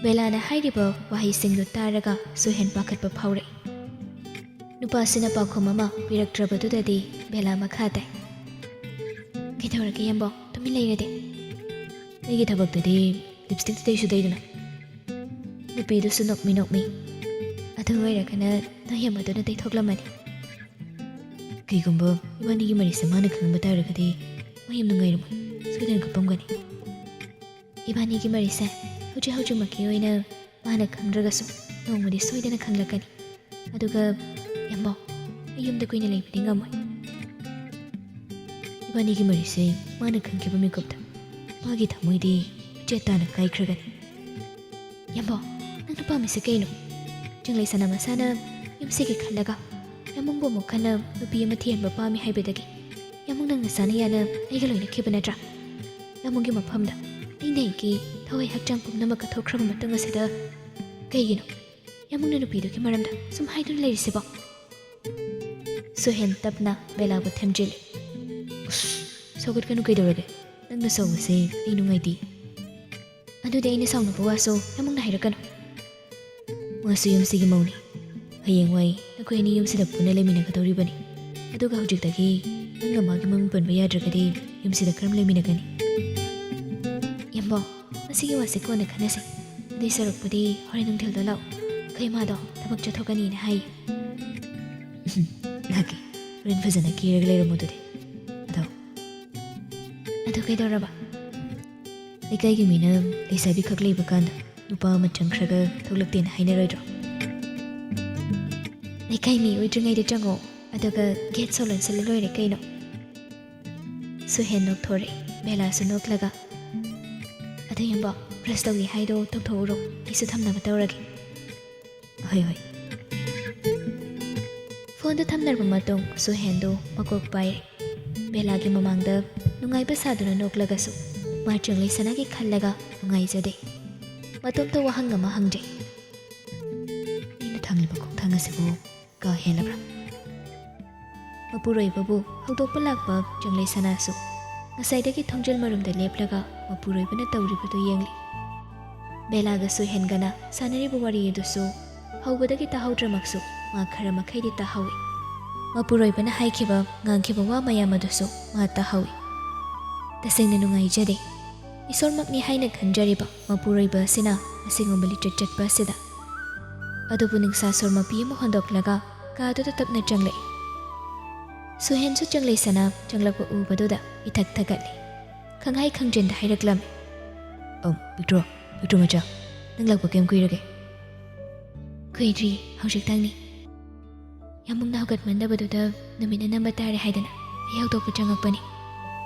ꯕꯦꯂꯥꯅ ꯍꯥꯏꯔꯤꯕ ꯋꯥꯍꯩꯁꯤꯡꯗꯨ ꯇꯥꯔꯒ ꯁꯨꯍꯦꯟ ꯄꯥꯈꯠꯄ ꯐꯥꯎꯔꯛꯏ꯫ ꯅꯨꯄꯥꯁꯤꯅ ꯄꯥꯎꯈꯨꯝ ꯑꯃ ꯄꯤꯔꯛꯇ꯭ꯔꯕꯗꯨꯗꯗꯤ ꯕꯦꯂꯥ ꯃꯈꯥ ꯇꯥꯏ꯫ "ꯀꯩꯗꯧꯔꯒꯦ ꯌꯥꯝꯕꯣ, ꯇꯨꯃꯤꯟ ꯂꯩꯔꯗꯤ?" "ꯑꯩꯒꯤ ꯊꯕꯛꯇꯗꯤ ꯂꯤꯞꯁꯇꯤꯛꯇꯤ ꯇꯩꯁꯨ ꯇꯩꯗꯅ꯫" ꯅꯨꯄꯤꯗꯨꯁꯨ ꯅꯣꯛꯃꯤ ꯅꯣꯛꯃꯤ꯫ "ꯑꯗꯨ ꯑꯣꯏꯔꯒꯅ ꯅꯣꯏ ꯌꯥꯝꯕꯗꯨꯅ ꯇꯩꯊꯣꯛꯂꯝꯃꯅꯤ꯫" "ꯀꯩꯒꯨꯝꯕ ꯏꯕꯥꯅꯤꯒꯤ ꯃꯔꯤꯁꯦ ꯃꯥꯅ ꯈꯪꯕ ꯇꯥꯔꯒꯗꯤ ꯃꯥ ꯌꯥꯝ ꯅꯨꯡꯉꯥꯏꯔꯝꯃꯣꯏ, ꯁꯣꯏꯗꯅ ꯀꯞꯄꯝꯒꯅꯤ꯫" "ꯏꯕꯥꯅꯤꯒꯤ ꯃꯔꯤꯁꯦ ꯍꯧꯖꯤꯛ ꯍꯧꯖꯤꯛꯃꯛꯀꯤ ꯑꯣꯏꯅ ꯃꯥꯅ ꯈꯪꯗ꯭ꯔꯒꯁꯨ ꯅꯣꯡꯃꯗꯤ ꯁꯣꯏꯗꯅ ꯈꯪꯂꯛꯀꯅꯤ꯫ ꯑꯗꯨꯒ ꯌꯥꯝꯕꯣ, ꯑꯩ ꯌꯨꯝꯗ ꯀꯨꯏꯅ ꯂꯩꯕꯗꯤ ꯉꯝꯃꯣꯏ꯫ ꯏꯕꯥꯅꯤꯒꯤ ꯃꯔꯤꯁꯦ ꯃꯥꯅ ꯈꯪꯈꯤꯕ ꯃꯤꯀꯨꯞꯇ ꯃꯥꯒꯤ ꯊꯃꯣꯏꯗꯤ ꯆꯦꯠ ꯇꯥꯅ ꯀꯥꯏꯈ꯭ꯔꯒꯅꯤ꯫" "ꯌꯥꯝꯕꯣ, ꯅꯪꯅ ꯄꯥꯝꯃꯤꯁꯦ ꯀꯩꯅꯣ? ꯆꯤꯡꯂꯩ ꯁꯅꯥ ꯃꯁꯥꯅ ꯌꯨꯝꯁꯤꯒꯤ ꯈꯜꯂꯒ ꯌꯥꯃꯨꯡꯕꯨ ꯑꯃꯨꯛ ꯍꯟꯅ ꯅꯨꯄꯤ ꯑꯃ ꯊꯤꯍꯟꯕ ꯄꯥꯝꯃꯤ ꯍꯥꯏꯕꯗꯒꯤ ꯌꯥꯃꯨꯡ ꯅꯪꯅ ꯁꯥꯅ ꯌꯥꯅ ꯑꯩꯒ ꯂꯣꯏꯅꯈꯤꯕ ꯅꯠꯇ꯭ꯔꯥ? ꯌꯥꯃꯨꯡꯒꯤ ꯃꯐꯝꯗ ꯑꯩꯅ ꯑꯩꯒꯤ ꯊꯋꯥꯏ ꯍꯛꯆꯥꯡ ꯄꯨꯝꯅꯃꯛ ꯀꯠꯊꯣꯛꯈ꯭ꯔꯕ ꯃꯇꯨꯡ ꯑꯁꯤꯗ ꯀꯩꯒꯤꯅꯣ ꯌꯥꯃꯨꯡꯅ ꯅꯨꯄꯤꯗꯨꯒꯤ ꯃꯔꯝꯗ ꯁꯨꯝ ꯍꯥꯏꯗꯨꯅ ꯂꯩꯔꯤꯁꯤꯕꯣ?" ꯁꯨꯍꯦꯟ ꯇꯞꯅ ꯕꯦꯂꯥꯕꯨ ꯊꯦꯝꯖꯤꯜꯂꯤ꯫ "ꯎꯁ, ꯁꯧꯒꯠꯀꯅꯨ ꯀꯩꯗꯧꯔꯒꯦ? ꯅꯪꯅ ꯁꯥꯎꯕꯁꯦ ꯑꯩ ꯅꯨꯡꯉꯥꯏꯇꯦ꯫ ꯑꯗꯨꯗꯤ ꯑꯩꯅ ꯁꯥꯎꯅꯕ ꯋꯥꯁꯨ ꯌꯥꯃꯨꯡꯅ ꯍꯥꯏꯔꯛꯀꯅꯨ꯫" "ꯃꯥꯁꯨ ꯌꯨꯝꯁꯤꯒꯤ ꯃꯧꯅꯤ꯫ ꯍꯌꯦꯡꯋꯥꯏ ꯅꯈꯣꯏ ꯑꯅꯤ ꯌꯨꯝꯁꯤꯗ ꯄꯨꯟꯅ ꯂꯩꯃꯤꯟꯅꯒꯗꯧꯔꯤꯕꯅꯤ꯫ ꯑꯗꯨꯒ ꯍꯧꯖꯤꯛꯇꯒꯤ ꯅꯪꯅ ꯃꯥꯒꯤ ꯃꯃꯤꯡ ꯄꯟꯕ ꯌꯥꯗ꯭ꯔꯒꯗꯤ ꯌꯨꯝꯁꯤꯗ ꯀꯔꯝ ꯂꯩꯃꯤꯟꯅꯒꯅꯤ?" "ꯌꯥꯝꯕꯣ, ꯃꯁꯤꯒꯤ ꯋꯥꯁꯦ ꯀꯣꯟꯅ ꯈꯟꯅꯁꯤ꯫ ꯑꯗꯨꯏ ꯁꯔꯨꯛꯄꯨꯗꯤ ꯍꯣꯔꯦꯟ ꯅꯨꯡꯊꯤꯜꯗ ꯂꯥꯛꯑꯣ꯫ ꯑꯩꯈꯣꯏ ꯃꯥꯗꯣ ꯊꯕꯛ ꯆꯠꯊꯣꯛꯀꯅꯤꯅ ꯍꯥꯏ꯫" "ꯂꯥꯛꯀꯦ꯫ ꯍꯣꯔꯦꯟ ꯐꯖꯅ ꯀꯦꯔꯒ ꯂꯩꯔꯝꯃꯣ ꯑꯗꯨꯗꯤ꯫ ꯑꯗꯣ, ꯑꯗꯣ ꯀꯩꯗꯧꯔꯕ? ꯂꯩꯀꯥꯏꯒꯤ ꯃꯤꯅ ꯂꯩꯁꯥꯕꯤ ꯈꯛ ꯂꯩꯕ ꯀꯥꯟꯗ ꯅꯨꯄꯥ ꯑꯃ ꯆꯪꯈ꯭ꯔꯒ ꯊꯣꯛꯂꯛꯇꯦꯅ ꯍꯥꯏꯅꯔꯣꯏꯗ꯭ꯔꯣ? ꯂꯩꯀꯥꯏ ꯃꯤ ꯑꯣꯏꯗ꯭ꯔꯤꯉꯩꯗ ꯆꯪꯉꯣ, ꯑꯗꯨꯒ ꯒꯦꯠ ꯁꯣ ꯂꯣꯟꯁꯤꯜꯂ ꯂꯣꯏꯔꯦ ꯀꯩꯅꯣ꯫ ꯁꯨꯍꯦꯟ ꯅꯣꯛꯊꯣꯔꯛꯏ, ꯕꯦꯂꯥꯁꯨ ꯅꯣꯛꯂꯒ꯫ ꯑꯗꯨ ꯌꯦꯡꯕꯣ, ꯕ꯭ꯔꯁ ꯇꯧꯒꯦ ꯍꯥꯏꯗꯣ ꯇꯧꯊꯣꯛꯎꯔꯣ, ꯑꯩꯁꯨ ꯊꯝꯅꯕ ꯇꯧꯔꯒꯦ꯫ ꯍꯣꯏ ꯍꯣꯏ꯫ ꯐꯣꯟꯗꯨ ꯊꯝꯅꯔꯕ ꯃꯇꯨꯡ ꯁꯨꯍꯦꯟꯗꯨ ꯃꯀꯣꯛ ꯄꯥꯏꯔꯦ꯫ ꯕꯦꯂꯥꯒꯤ ꯃꯃꯥꯡꯗ ꯅꯨꯡꯉꯥꯏꯕ ꯁꯥꯗꯨꯅ ꯅꯣꯛꯂꯒꯁꯨ ꯃꯥ ꯆꯪꯂꯩ ꯁꯅꯥꯒꯤ ꯈꯜꯂꯒ ꯅꯨꯡꯉꯥꯏꯖꯗꯦ꯫ ꯃꯇꯣꯝꯇ ꯋꯥꯍꯪ ꯑꯃ ꯍꯪꯖꯩ꯫ "ꯑꯩꯅ ꯊꯥꯡꯂꯤꯕ ꯈꯣꯡꯊꯥꯡ ꯑꯁꯤꯕꯨ ꯀꯥ ꯍꯦꯜꯂꯕ꯭ꯔꯥ?" ꯃꯄꯨꯔꯣꯏꯕꯕꯨ ꯍꯧꯗꯣꯛꯄ ꯂꯥꯛꯄ ꯆꯪꯂꯩ ꯁꯅꯥꯁꯨ ꯉꯁꯥꯏꯗꯒꯤ ꯊꯣꯡꯖꯤꯜ ꯃꯔꯨꯝꯗ ꯂꯦꯞꯂꯒ ꯃꯄꯨꯔꯣꯏꯕꯅ ꯇꯧꯔꯤꯕꯗꯨ ꯌꯦꯡꯂꯤ꯫ ꯕꯦꯂꯥꯒ ꯁꯨꯍꯦꯟꯒꯅ ꯁꯥꯟꯅꯔꯤꯕ ꯋꯥꯔꯤ ꯑꯗꯨꯁꯨ ꯍꯧꯕꯗꯒꯤ ꯇꯥꯍꯧꯗ꯭ꯔꯃꯛꯁꯨ ꯃꯥ ꯈꯔ ꯃꯈꯩꯗꯤ ꯇꯥꯍꯧꯏ꯫ ꯃꯄꯨꯔꯣꯏꯕꯅ ꯍꯥꯏꯈꯤꯕ, ꯉꯥꯡꯈꯤꯕ ꯋꯥ ꯃꯌꯥꯝ ꯑꯗꯨꯁꯨ ꯃꯥ ꯇꯥꯍꯧꯏ꯫ ꯇꯁꯦꯡꯅ ꯅꯨꯡꯉꯥꯏꯖꯗꯦ꯫ ꯏꯁꯣꯔꯃꯛꯅꯤ ꯍꯥꯏꯅ ꯈꯟꯖꯔꯤꯕ ꯃꯄꯨꯔꯣꯏꯕ ꯑꯁꯤꯅ ꯑꯁꯤꯒꯨꯝꯕ ꯂꯤꯆꯠ ꯆꯠꯄ ꯑꯁꯤꯗ꯫ ꯑꯗꯨꯕꯨ ꯅꯤꯡꯁꯥ ꯁꯣꯔ ꯃꯄꯤ ꯑꯃ ꯍꯣꯟꯗꯣꯛꯂꯒ ꯀꯥꯗꯨꯗ ꯇꯞꯅ ꯆꯪꯂꯛꯏ꯫ ꯁꯨꯍꯦꯟꯁꯨ ꯆꯪꯂꯩ ꯁꯅꯥ ꯆꯪꯂꯛꯄ ꯎꯕꯗꯨꯗ ꯏꯊꯛ ꯊꯛꯀꯠꯂꯤ꯫ ꯈꯪꯍꯥꯏ ꯈꯪꯖꯤꯟꯗ ꯍꯥꯏꯔꯛꯂꯝꯃꯤ꯫ "ꯑꯝ, ꯄꯤꯛꯇ꯭ꯔꯣ, ꯄꯤꯛꯇ꯭ꯔꯣ ꯃꯆꯥ, ꯅꯪ ꯂꯥꯛꯄ ꯀꯌꯥꯝ ꯀꯨꯏꯔꯒꯦ?" "ꯀꯨꯏꯗ꯭ꯔꯤ, ꯍꯧꯖꯤꯛꯇꯪꯅꯤ꯫ ꯌꯥꯝꯕꯨꯡꯅ ꯍꯧꯒꯠꯃꯟꯗꯕꯗꯨꯗ ꯅꯨꯃꯤꯠꯅ ꯅꯝꯕ ꯇꯥꯔꯦ ꯍꯥꯏꯗꯅ ꯑꯩ ꯍꯧꯗꯣꯛꯄ ꯆꯪꯉꯛꯄꯅꯤ꯫"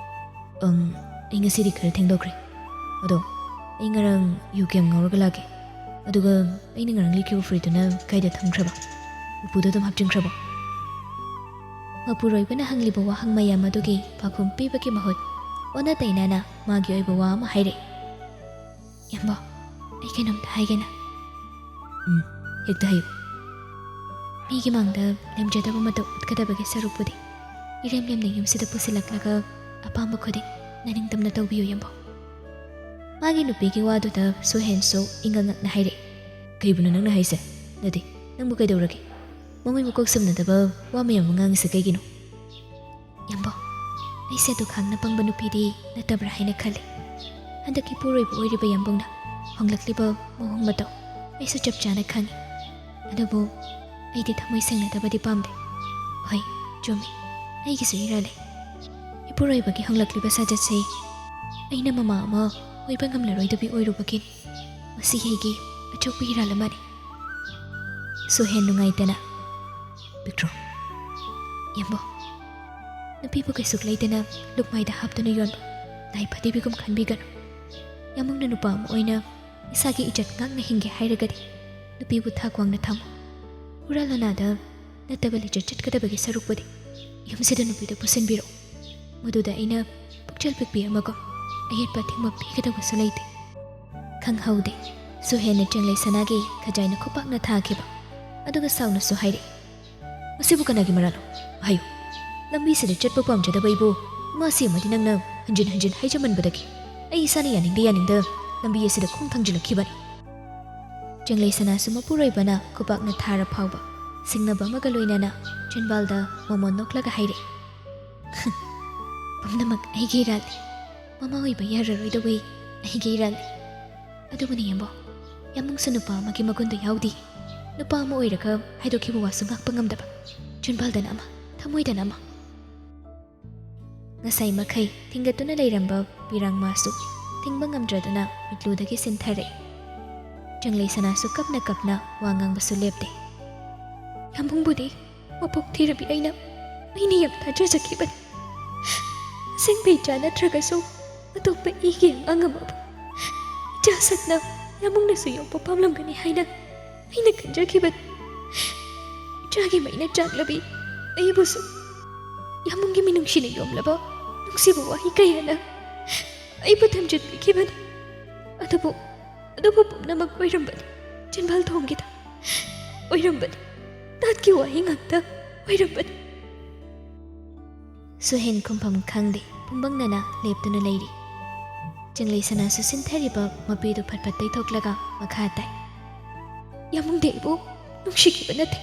"ꯑꯝ, ꯑꯩ ꯉꯁꯤꯗꯤ ꯈꯔ ꯊꯦꯡꯗꯣꯛꯈ꯭ꯔꯦ꯫ ꯑꯗꯣ, ꯑꯩ ꯉꯔꯥꯡ ꯌꯨ ꯀꯌꯥꯝ ꯉꯧꯔꯒ ꯂꯥꯛꯀꯦ꯫ ꯑꯗꯨꯒ ꯑꯩꯅ ꯉꯔꯥꯡ ꯂꯤꯠꯈꯤꯕ ꯐꯨꯔꯤꯠꯇꯨꯅ ꯀꯥꯏꯗ ꯊꯝꯈ꯭ꯔꯕ? ꯎꯄꯨꯗ ꯑꯗꯨꯝ ꯍꯥꯞꯆꯤꯟꯈ꯭ꯔꯕꯣ?" ꯃꯄꯨꯔꯣꯏꯕꯅ ꯍꯪꯂꯤꯕ ꯋꯥꯍꯪ ꯃꯌꯥꯝ ꯑꯗꯨꯒꯤ ꯄꯥꯎꯈꯨꯝ ꯄꯤꯕꯒꯤ ꯃꯍꯨꯠ, ꯑꯣꯟꯅ ꯇꯩꯅꯅ ꯃꯥꯒꯤ ꯑꯣꯏꯕ ꯋꯥ ꯑꯃ ꯍꯥꯏꯔꯛꯏ꯫ "ꯌꯥꯝꯕꯣ, ꯑꯩ ꯀꯩꯅꯣꯝꯇ ꯍꯥꯏꯒꯦꯅ꯫" "ꯎꯝ, ꯍꯦꯛꯇ ꯍꯥꯏꯌꯨ꯫" "ꯃꯤꯒꯤ ꯃꯥꯡꯗ ꯂꯦꯝꯖꯗꯕ ꯃꯇꯧ ꯎꯠꯀꯗꯕꯒꯤ ꯁꯔꯨꯛꯄꯨꯗꯤ, ꯏꯔꯦꯝ ꯂꯦꯝꯅ ꯌꯨꯝꯁꯤꯗ ꯄꯨꯁꯤꯜꯂꯛꯂꯒ ꯑꯄꯥꯝꯕ ꯈꯨꯗꯤꯡ ꯅꯅꯤꯡꯇꯝꯅ ꯇꯧꯕꯤꯌꯨ, ꯌꯥꯝꯕꯣ꯫" ꯃꯥꯒꯤ ꯅꯨꯄꯤꯒꯤ ꯋꯥꯗꯨꯗ ꯁꯨꯍꯦꯟꯁꯨ ꯏꯪꯉꯛ ꯉꯛꯅ ꯍꯥꯏꯔꯛꯏ꯫ "ꯀꯩꯕꯨꯅꯣ ꯅꯪꯅ ꯍꯥꯏꯁꯦ? ꯅꯠꯇꯦ, ꯅꯪꯕꯨ ꯀꯩꯗꯧꯔꯒꯦ? ꯃꯉꯣꯏ ꯃꯀꯣꯛ ꯁꯝꯅꯗꯕ ꯋꯥ ꯃꯌꯥꯝ ꯑꯃ ꯉꯥꯡꯉꯤꯁꯦ ꯀꯩꯒꯤꯅꯣ?" "ꯌꯥꯝꯕꯣ, ꯑꯩꯁꯦ ꯑꯗꯨ ꯈꯥꯡꯅ ꯄꯪꯕ ꯅꯨꯄꯤꯗꯤ ꯅꯠꯇꯕ꯭ꯔꯥ ꯍꯥꯏꯅ ꯈꯜꯂꯤ꯫ ꯍꯟꯗꯛꯀꯤ ꯄꯨꯔꯣꯏꯕ ꯑꯣꯏꯔꯤꯕ ꯌꯥꯝꯕꯨꯡꯅ ꯍꯣꯡꯂꯛꯂꯤꯕ ꯃꯑꯣꯡ ꯃꯇꯧ ꯑꯩꯁꯨ ꯆꯞ ꯆꯥꯅ ꯈꯪꯉꯤ꯫ ꯑꯗꯨꯕꯨ ꯑꯩꯗꯤ ꯊꯃꯣꯏ ꯁꯦꯡꯅꯗꯕꯗꯤ ꯄꯥꯝꯗꯦ꯫ ꯍꯣꯏ, ꯆꯨꯝꯃꯤ, ꯑꯩꯒꯤꯁꯨ ꯏꯔꯥꯜꯂꯦ꯫ ꯏꯄꯨꯔꯣꯏꯕꯒꯤ ꯍꯣꯡꯂꯛꯂꯤꯕ ꯁꯥꯖꯠꯁꯦ ꯑꯩꯅ ꯃꯃꯥ ꯑꯃ ꯑꯣꯏꯕ ꯉꯝꯂꯔꯣꯏꯗꯕꯤ ꯑꯣꯏꯔꯨꯕꯒꯤꯅꯤ꯫ ꯃꯁꯤ ꯑꯩꯒꯤ ꯑꯆꯧꯕ ꯏꯔꯥꯜ ꯑꯃꯅꯤ꯫ ꯁꯨꯍꯦꯟ ꯅꯨꯡꯉꯥꯏꯇꯅ, "ꯄꯤꯛꯇ꯭ꯔꯣ, ꯌꯦꯡꯕꯣ, ꯅꯨꯄꯤꯕꯨ ꯀꯩꯁꯨ ꯂꯩꯇꯅ ꯂꯨꯛꯃꯥꯏꯗ ꯍꯥꯞꯇꯨꯅ ꯌꯣꯟꯕ ꯂꯥꯏ ꯐꯗꯤꯕꯤꯒꯨꯝ ꯈꯟꯕꯤꯒꯅꯨ꯫ ꯌꯥꯝꯕꯨꯡꯅ ꯅꯨꯄꯥ ꯑꯃ ꯑꯣꯏꯅ ꯏꯁꯥꯒꯤ ꯏꯖꯠ ꯉꯥꯛꯅ ꯍꯤꯡꯒꯦ ꯍꯥꯏꯔꯒꯗꯤ ꯅꯨꯄꯤꯕꯨ ꯊꯥꯛ ꯋꯥꯡꯅ ꯊꯝꯃꯨ꯫ ꯍꯨꯔꯥ ꯂꯣꯅꯥꯗ ꯅꯠꯇꯕ ꯂꯤꯆꯠ ꯆꯠꯀꯗꯕꯒꯤ ꯁꯔꯨꯛꯄꯨꯗꯤ ꯌꯨꯝꯁꯤꯗ ꯅꯨꯄꯤꯗ ꯄꯨꯁꯤꯟꯕꯤꯔꯛꯎ꯫ ꯃꯗꯨꯗ ꯑꯩꯅ ꯄꯨꯛꯆꯦꯜ ꯄꯤꯛꯄꯤ ꯑꯃꯒꯨꯝ ꯑꯌꯦꯠꯄ ꯑꯊꯤꯡꯕ ꯄꯤꯒꯗꯕꯁꯨ ꯂꯩꯇꯦ"꯫ ꯈꯪꯍꯧꯗꯦ, ꯁꯨꯍꯦꯟꯅ ꯆꯦꯡꯂꯩ ꯁꯅꯥꯒꯤ ꯈꯖꯥꯏꯅ ꯈꯨꯄꯥꯛꯅ ꯊꯥꯈꯤꯕ꯫ ꯑꯗꯨꯒ ꯁꯥꯎꯅꯁꯨ ꯍꯥꯏꯔꯛꯏ, "ꯃꯁꯤꯕꯨ ꯀꯅꯥꯒꯤ ꯃꯔꯥꯜꯅꯣ? ꯍꯥꯏꯌꯨ꯫ ꯂꯝꯕꯤꯁꯤꯗ ꯆꯠꯄ ꯄꯥꯝꯖꯗꯕ ꯑꯩꯕꯨ ꯏꯃꯥꯁꯤ ꯑꯃꯗꯤ ꯅꯪꯅ ꯍꯟꯖꯤꯟ ꯍꯟꯖꯤꯟ ꯍꯥꯏꯖꯃꯟꯕꯗꯒꯤ ꯑꯩ ꯏꯁꯥꯅ ꯌꯥꯅꯤꯡꯗ ꯌꯥꯅꯤꯡꯗ ꯂꯝꯕꯤ ꯑꯁꯤꯗ ꯈꯣꯡ ꯊꯥꯡꯖꯤꯜꯂꯛꯈꯤꯕꯅꯤ"꯫ ꯆꯦꯡꯂꯩ ꯁꯅꯥꯁꯨ ꯃꯄꯨꯔꯣꯏꯕꯅ ꯈꯨꯄꯥꯛꯅ ꯊꯥꯔ ꯐꯥꯎꯕ ꯁꯤꯡꯅꯕ ꯑꯃꯒ ꯂꯣꯏꯅꯅ ꯆꯦꯟꯕꯥꯜꯗ ꯃꯣꯃꯣꯟ ꯅꯣꯛꯂꯒ ꯍꯥꯏꯔꯛꯏ, "ꯄꯨꯝꯅꯃꯛ ꯑꯩꯒꯤ ꯏꯔꯥꯜꯅꯤ꯫ ꯃꯃꯥ ꯑꯣꯏꯕ ꯌꯥꯔꯔꯣꯏꯗꯧꯕꯩ ꯑꯩꯒꯤ ꯏꯔꯥꯜꯅꯤ꯫ ꯑꯗꯨꯕꯨꯅꯦ ꯌꯦꯡꯕꯣ, ꯌꯥꯝꯕꯨꯡꯁꯨ ꯅꯨꯄꯥ ꯑꯃꯒꯤ ꯃꯒꯨꯟꯗꯣ ꯌꯥꯎꯗꯦ꯫ ꯅꯨꯄꯥ ꯑꯃ ꯑꯣꯏꯔꯒ ꯍꯥꯏꯗꯣꯛꯈꯤꯕ ꯋꯥꯁꯨ ꯉꯥꯛꯄ ꯉꯝꯗꯕ꯫ ꯆꯦꯟꯕꯥꯜꯗꯅ ꯑꯃ, ꯊꯃꯣꯏꯗꯅ ꯑꯃ"꯫ ꯉꯁꯥꯏ ꯃꯈꯩ ꯊꯤꯡꯒꯠꯇꯨꯅ ꯂꯩꯔꯝꯕ ꯄꯤꯔꯥꯡꯃꯥꯁꯨ ꯊꯤꯡꯕ ꯉꯝꯗ꯭ꯔꯗꯨꯅ ꯃꯤꯠꯂꯨꯗꯒꯤ ꯁꯤꯟꯊꯔꯛꯏ꯫ ꯆꯦꯡꯂꯩ ꯁꯅꯥꯁꯨ ꯀꯞꯅ ꯀꯞꯅ ꯋꯥ ꯉꯥꯡꯕꯁꯨ ꯂꯦꯞꯇꯦ꯫ "ꯌꯥꯝꯕꯨꯡꯕꯨꯗꯤ ꯃꯄꯣꯛ ꯊꯤꯔꯕꯤ ꯑꯩꯅ ꯑꯩꯅ ꯌꯥꯝ ꯊꯥꯖꯖꯈꯤꯕꯅꯤ꯫ ꯑꯁꯦꯡꯕ ꯏꯆꯥ ꯅꯠꯇ꯭ꯔꯒꯁꯨ ꯑꯇꯣꯞꯄ ꯏꯒꯤ ꯑꯉꯥꯡ ꯑꯃꯕꯨ ꯏꯆꯥ ꯁꯛꯅ ꯌꯥꯝꯕꯨꯡꯅꯁꯨ ꯌꯣꯛꯄ ꯄꯥꯝꯂꯝꯒꯅꯤ ꯍꯥꯏꯅ ꯑꯩꯅ ꯈꯟꯖꯈꯤꯕꯅꯤ꯫ ꯏꯆꯥꯒꯤ ꯃꯩꯅ ꯆꯥꯛꯂꯕꯤ ꯑꯩꯕꯨꯁꯨ ꯌꯥꯝꯕꯨꯡꯒꯤ ꯃꯤꯅꯨꯡꯁꯤꯅ ꯌꯣꯝꯂꯕ ꯅꯨꯡꯁꯤꯕ ꯋꯥꯍꯩ ꯀꯌꯥꯅ ꯑꯩꯕꯨ ꯊꯦꯝꯖꯤꯟꯕꯤꯈꯤꯕꯅꯤ꯫ ꯑꯗꯨꯕꯨ, ꯑꯗꯨꯕꯨ ꯄꯨꯝꯅꯃꯛ ꯑꯣꯏꯔꯝꯕꯅꯤ꯫ ꯆꯦꯟꯕꯥꯜ ꯊꯣꯡꯒꯤꯗ ꯑꯣꯏꯔꯝꯕꯅꯤ꯫ ꯇꯥꯠꯀꯤ ꯋꯥꯍꯩ ꯉꯥꯛꯇ ꯑꯣꯏꯔꯝꯕꯅꯤ"꯫ ꯁꯨꯍꯦꯟ ꯈꯨꯝꯐꯝ ꯈꯪꯗꯦ, ꯄꯨꯝꯕꯪꯅꯅ ꯂꯦꯞꯇꯨꯅ ꯂꯩꯔꯤ꯫ ꯆꯦꯡꯂꯩ ꯁꯅꯥꯁꯨ ꯁꯤꯟꯊꯔꯤꯕ ꯃꯄꯤꯗꯨ ꯐꯠ ꯐꯠ ꯇꯩꯊꯣꯛꯂꯒ ꯃꯈꯥ ꯇꯥꯏ, "ꯌꯥꯝꯕꯨꯡꯗꯤ ꯑꯩꯕꯨ ꯅꯨꯡꯁꯤꯈꯤꯕ ꯅꯠꯇꯦ꯫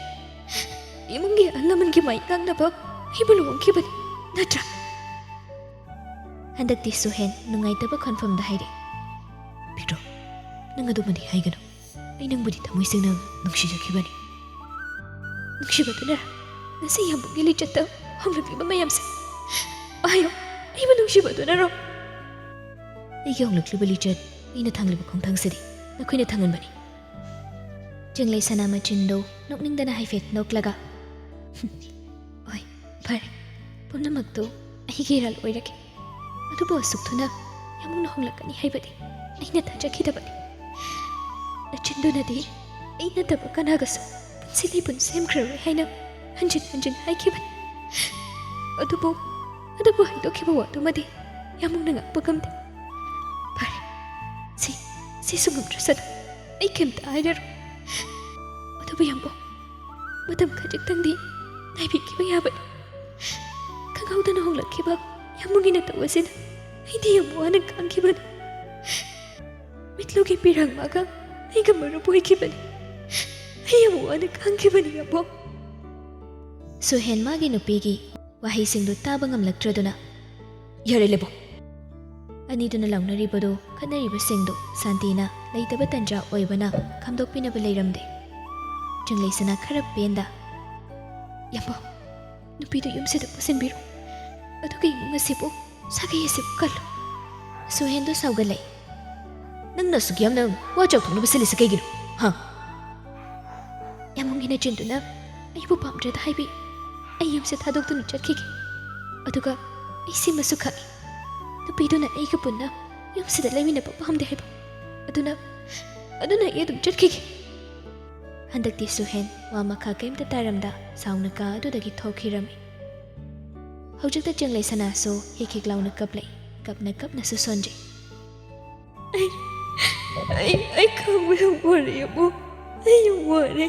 ꯏꯃꯨꯡꯒꯤ ꯑꯍꯜ ꯂꯃꯟꯒꯤ ꯃꯥꯏ ꯉꯥꯛꯅꯕ ꯑꯩꯕꯨ ꯂꯨꯍꯣꯡꯈꯤꯕꯅꯤ, ꯅꯠꯇ꯭ꯔꯥ?" ꯍꯟꯗꯛꯇꯤ ꯁꯨꯍꯦꯟ ꯅꯨꯡꯉꯥꯏꯇꯕ ꯈꯣꯟꯐꯝꯗ ꯍꯥꯏꯔꯛꯏ, "ꯄꯤꯛꯇ꯭ꯔꯣ, ꯅꯪ ꯑꯗꯨꯃꯗꯤ ꯍꯥꯏꯒꯅꯨ꯫ ꯑꯩ ꯅꯪꯕꯨꯗꯤ ꯊꯃꯣꯏ ꯁꯦꯡꯅ ꯅꯨꯡꯁꯤꯖꯈꯤꯕꯅꯤ"꯫ "ꯅꯨꯡꯁꯤꯕꯗꯨꯅ ꯉꯁꯤ ꯌꯥꯝꯕꯨꯡꯒꯤ ꯂꯤꯆꯠꯇ ꯍꯣꯡꯂꯛꯂꯤꯕ ꯃꯌꯥꯝꯁꯦ? ꯑꯌꯣ, ꯑꯩꯕꯨ ꯅꯨꯡꯁꯤꯕꯗꯨꯅꯔꯣ? ꯑꯩꯒꯤ ꯍꯣꯡꯂꯛꯂꯤꯕ ꯂꯤꯆꯠ, ꯑꯩꯅ ꯊꯥꯡꯂꯤꯕ ꯈꯣꯡꯊꯥꯡꯁꯤꯗꯤ ꯅꯈꯣꯏꯅ ꯊꯥꯡꯍꯟꯕꯅꯤ꯫ ꯆꯤꯡꯂꯩ ꯁꯅꯥ ꯃꯆꯤꯟꯗꯨ ꯅꯣꯛꯅꯤꯡꯗꯅ ꯍꯥꯏꯐꯦꯠ ꯅꯣꯛꯂꯒ, "ꯍꯣꯏ, ꯐꯔꯦ, ꯄꯨꯝꯅꯃꯛꯇꯨ ꯑꯩꯒꯤ ꯏꯔꯥꯜ ꯑꯣꯏꯔꯒꯦ꯫ ꯑꯗꯨꯕꯨ ꯑꯁꯨꯛ ꯊꯨꯅ ꯌꯥꯝꯕꯨꯡꯅ ꯍꯣꯡꯂꯛꯀꯅꯤ ꯍꯥꯏꯕꯗꯤ ꯑꯩꯅ ꯊꯥꯖꯈꯤꯗꯕꯅꯤ꯫ ꯅꯆꯤꯟꯗꯨꯅꯗꯤ ꯑꯩ ꯅꯠꯇꯕ ꯀꯅꯥꯒꯁꯨ ꯄꯨꯟꯁꯤ ꯂꯩꯄꯨꯟ ꯁꯦꯝꯈ꯭ꯔꯔꯣꯏ ꯍꯥꯏꯅ ꯍꯟꯖꯤꯟ ꯍꯟꯖꯤꯟ ꯍꯥꯏꯈꯤꯕꯅꯤ꯫ ꯑꯗꯨꯕꯨ, ꯑꯗꯨꯕꯨ ꯍꯥꯏꯗꯣꯛꯈꯤꯕ ꯋꯥꯗꯨꯃꯗꯤ ꯌꯥꯝꯕꯨꯡꯅ ꯉꯥꯛꯄ ꯉꯝꯗꯦ꯫ ꯐꯔꯦ, ꯁꯤ, ꯁꯤꯁꯨ ꯉꯝꯗ꯭ꯔꯁꯅꯨ꯫ ꯑꯩ ꯀꯩꯝꯇ ꯍꯥꯏꯔꯔꯣꯏ꯫ ꯑꯗꯨꯕꯨ ꯌꯥꯝꯕꯨꯡ, ꯃꯇꯝ ꯈꯖꯤꯛꯇꯪꯗꯤ ꯉꯥꯏꯕꯤꯈꯤꯕ ꯌꯥꯕꯅꯤ꯫ ꯈꯪꯍꯧꯗꯅ ꯍꯣꯡꯂꯛꯈꯤꯕ ꯌꯥꯝꯕꯨꯡꯒꯤ ꯅꯇꯧ ꯑꯁꯤꯅ ꯑꯩꯗꯤ ꯌꯥꯝ ꯋꯥꯅ ꯈꯥꯡꯈꯤꯕꯅꯤ꯫ ꯃꯤꯠꯂꯨꯒꯤ ꯄꯤꯔꯥꯡꯃꯒ ꯑꯩꯒ ꯃꯔꯨꯞ ꯑꯣꯏꯈꯤꯕꯅꯤ꯫ ꯑꯩ ꯌꯥꯝ ꯋꯥꯅ ꯈꯥꯡꯈꯤꯕꯅꯤ, ꯌꯥꯝꯕꯨꯡ꯫" ꯁꯨꯍꯦꯟ ꯃꯥꯒꯤ ꯅꯨꯄꯤꯒꯤ ꯋꯥꯍꯩꯁꯤꯡꯗꯨ ꯇꯥꯕ ꯉꯝꯂꯛꯇ꯭ꯔꯗꯨꯅ, "ꯌꯥꯔꯦ, ꯂꯦꯞꯄꯣ!" ꯑꯅꯤꯗꯨꯅ ꯂꯥꯎꯅꯔꯤꯕꯗꯨ, ꯈꯠꯅꯔꯤꯕꯁꯤꯡꯗꯨ ꯁꯥꯟꯇꯤꯅ ꯂꯩꯇꯕ ꯇꯟꯖꯥ ꯑꯣꯏꯕꯅ ꯈꯥꯝꯗꯣꯛꯄꯤꯅꯕ ꯂꯩꯔꯝꯗꯦ꯫ ꯆꯤꯡꯂꯩꯁꯅꯥ ꯈꯔ ꯄꯦꯟꯗ, "ꯌꯥꯝꯕꯨꯡ, ꯅꯨꯄꯤꯗꯨ ꯌꯨꯝꯁꯤꯗ ꯄꯨꯁꯤꯟꯕꯤꯔꯣ꯫ ꯑꯗꯨꯒ ꯏꯃꯨꯡ ꯑꯁꯤꯕꯨ, ꯁꯥꯒꯩ ꯑꯁꯤꯕꯨ ꯀꯜꯂꯨ꯫" ꯁꯨꯍꯦꯟꯗꯨ ꯁꯥꯎꯒꯠꯂꯛꯏ꯫ "ꯅꯪꯅ ꯑꯁꯨꯛ ꯌꯥꯝꯅ ꯋꯥ ꯆꯥꯎꯊꯣꯛꯅꯕ ꯁꯤꯜꯂꯤꯁꯤ ꯀꯩꯒꯤꯅꯣ? ꯍꯥ?" ꯌꯥꯝꯕꯨꯡꯒꯤ ꯅꯆꯤꯟꯗꯨꯅ ꯑꯩꯕꯨ ꯄꯥꯝꯗ꯭ꯔꯦꯗ ꯍꯥꯏꯕꯤ꯫ ꯑꯩ ꯌꯨꯝꯁꯦ ꯊꯥꯗꯣꯛꯇꯨꯅ ꯆꯠꯈꯤꯒꯦ꯫ ꯑꯗꯨꯒ ꯑꯩ ꯁꯤꯃꯁꯨ ꯈꯪꯏ, ꯅꯨꯄꯤꯗꯨꯅ ꯑꯩꯒ ꯄꯨꯟꯅ ꯌꯨꯝꯁꯤꯗ ꯂꯩꯃꯤꯟꯅꯕ ꯄꯥꯝꯗꯦ ꯍꯥꯏꯕ꯫ ꯑꯗꯨꯅ, ꯑꯗꯨꯅ ꯑꯩ ꯑꯗꯨꯝ ꯆꯠꯈꯤꯒꯦ꯫ ꯍꯟꯗꯛꯇꯤ ꯁꯨꯍꯦꯟ ꯋꯥ ꯃꯈꯥ ꯀꯔꯤꯝꯇ ꯇꯥꯔꯝꯗ ꯁꯥꯎꯅ ꯀꯥ ꯑꯗꯨꯗꯒꯤ ꯊꯣꯛꯈꯤꯔꯝꯃꯤ꯫ ꯍꯧꯖꯤꯛꯇ ꯆꯤꯡꯂꯩ ꯁꯅꯥꯁꯨ ꯍꯤꯛ ꯍꯤꯛ ꯂꯥꯎꯅ ꯀꯞꯂꯛꯏ꯫ ꯀꯞꯅ ꯀꯞꯅꯁꯨ ꯁꯣꯟꯖꯩ꯫ "ꯑꯩ, ꯑꯩ, ꯑꯩ ꯈꯥꯡꯕ ꯌꯥꯝ ꯋꯥꯔꯦ, ꯌꯥꯝꯕꯨꯡ꯫ ꯑꯩ ꯌꯥꯝ ꯋꯥꯔꯦ꯫"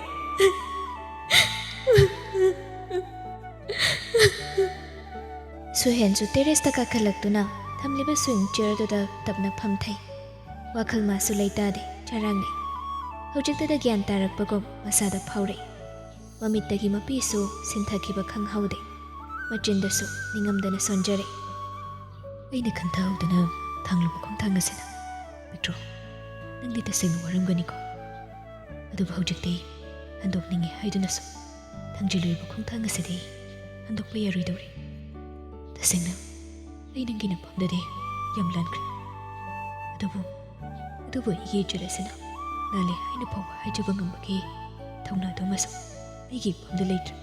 ꯁꯨꯍꯦꯟꯁꯨ ꯇꯦꯔꯦꯁꯇ ꯀꯥꯈꯠꯂꯛꯇꯨꯅ ꯊꯝꯂꯤꯕ ꯁ꯭ꯋꯤꯡ ꯆꯤꯌꯔꯗꯨꯗ ꯇꯞꯅ ꯐꯝꯊꯩ꯫ ꯋꯥꯈꯜ ꯃꯥꯁꯨ ꯂꯩꯇꯥꯗꯦ, ꯆꯔꯥꯡꯅꯩ꯫ ꯍꯧꯖꯤꯛꯇꯗ ꯒ꯭ꯌꯥꯟ ꯇꯥꯔꯛꯄꯒꯨꯝ ꯃꯁꯥꯗ ꯐꯥꯎꯔꯛꯏ꯫ ꯃꯃꯤꯠꯇꯒꯤ ꯃꯄꯤꯁꯨ ꯁꯤꯟꯊꯈꯤꯕ ꯈꯪꯍꯧꯗꯦ꯫ ꯃꯆꯤꯟꯗꯁꯨ ꯅꯤꯡꯉꯝꯗꯅ ꯁꯣꯟꯖꯔꯛꯏ꯫ "ꯑꯩꯅ ꯈꯟꯊꯍꯧꯗꯅ ꯊꯥꯡꯂꯨꯕ ꯈꯣꯡꯊꯥꯡ ꯑꯁꯤꯅ꯫ ꯄꯤꯛꯇ꯭ꯔꯨ, ꯅꯪꯗꯤ ꯇꯁꯦꯡꯅ ꯋꯥꯔꯝꯒꯅꯤꯀꯣ꯫ ꯑꯗꯨꯕꯨ ꯍꯧꯖꯤꯛꯇꯤ ꯍꯟꯗꯣꯛꯅꯤꯡꯉꯤ ꯍꯥꯏꯗꯨꯅꯁꯨ ꯊꯥꯡꯖꯤꯜꯂꯨꯔꯤꯕ ꯈꯣꯡꯊꯥꯡ ꯑꯁꯤꯗꯤ ꯍꯟꯗꯣꯛꯄ ꯌꯥꯔꯣꯏꯗꯧꯔꯤ꯫ ꯇꯁꯦꯡꯅ ꯑꯩ ꯅꯪꯒꯤ ꯅꯐꯝꯗꯗꯤ ꯌꯥꯝ ꯂꯥꯟꯈ꯭ꯔꯦ꯫ ꯑꯗꯨꯕꯨ, ꯑꯗꯨꯕꯨ ꯑꯩꯒꯤ ꯏꯆꯦꯜ ꯑꯁꯤꯅ ꯂꯥꯜꯂꯦ ꯍꯥꯏꯅ ꯐꯥꯎꯕ ꯍꯥꯏꯖꯕ ꯉꯝꯕꯒꯤ ꯊꯧꯅꯥꯗꯨ ꯑꯃꯁꯨ ꯑꯩꯒꯤ ꯏꯐꯝꯗ ꯂꯩꯇ꯭ꯔꯦ꯫